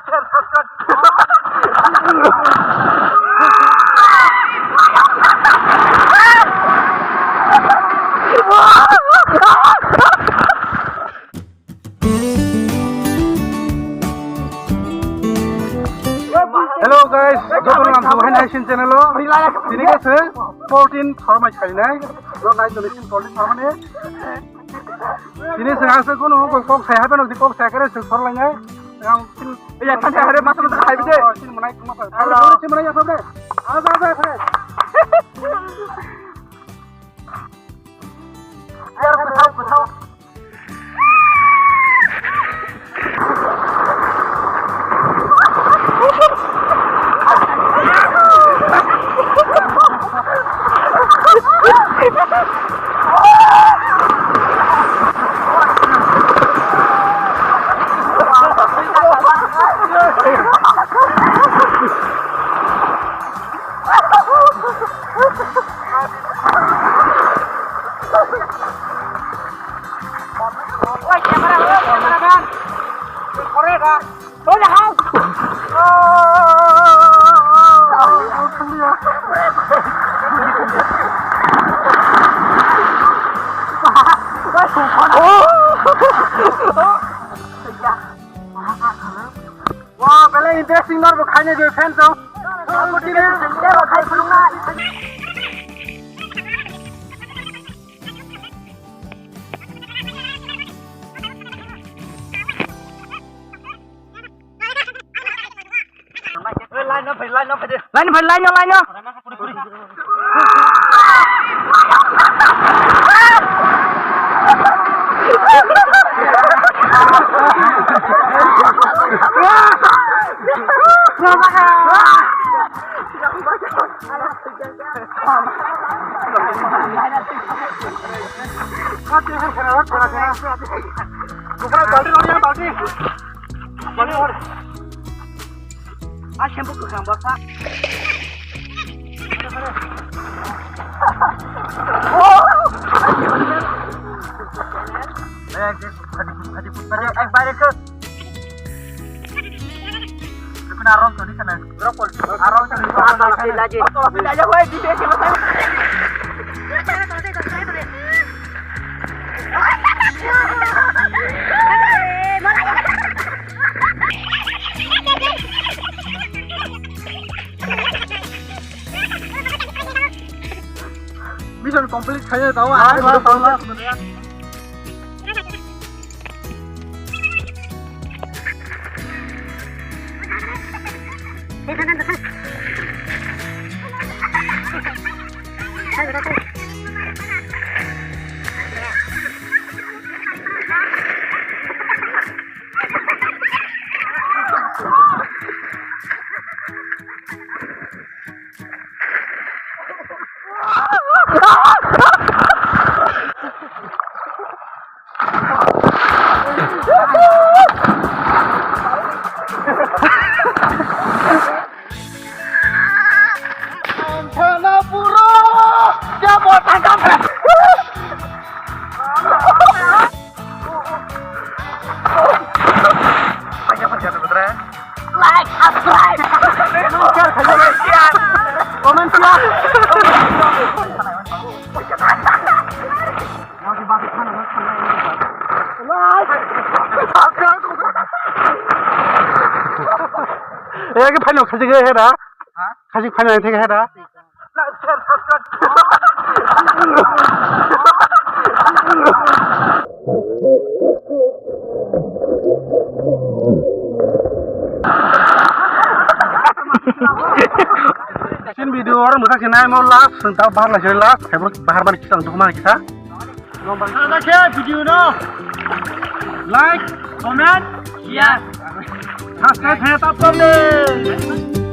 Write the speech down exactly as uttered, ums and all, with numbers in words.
Hello guys, jotono lamsong hai naisin channel o. Tini khe se fourteen Farmai khainai. Ro nai toni sin fourteen Farmani. Tini se asa kono kok sai hape no kok sai kare se sorlainai. Ang ya than hai re masa masa hai bide. Sin manai kuma pa. Hello. Sin manai ya pa bre. Ada ada hai. Biar ku tahu ku tahu. Wow, belai interesting norok khaina je fan tong. Tebo khai phunuknai. Line no phai, line no phai de. Line phai, line no, line no. Balti, balti. Ah, shampoo kwkhwrang baksa. Ekbare khe. Arom toni kana. Arom toni. Mission complete khaiya tao. Ah, ah, ah, ah. Like, subscribe, comment, share. Eh, ke phano khajik he da? Ha? Khajik phano thik he da? Sin video oro mwthang se naimo last, chwng ta bahar lai se last, hai borok bahar mani kisa, ang dukhu mani kisa. Sana khe video no like, comment, share, subscribe khe ta problem.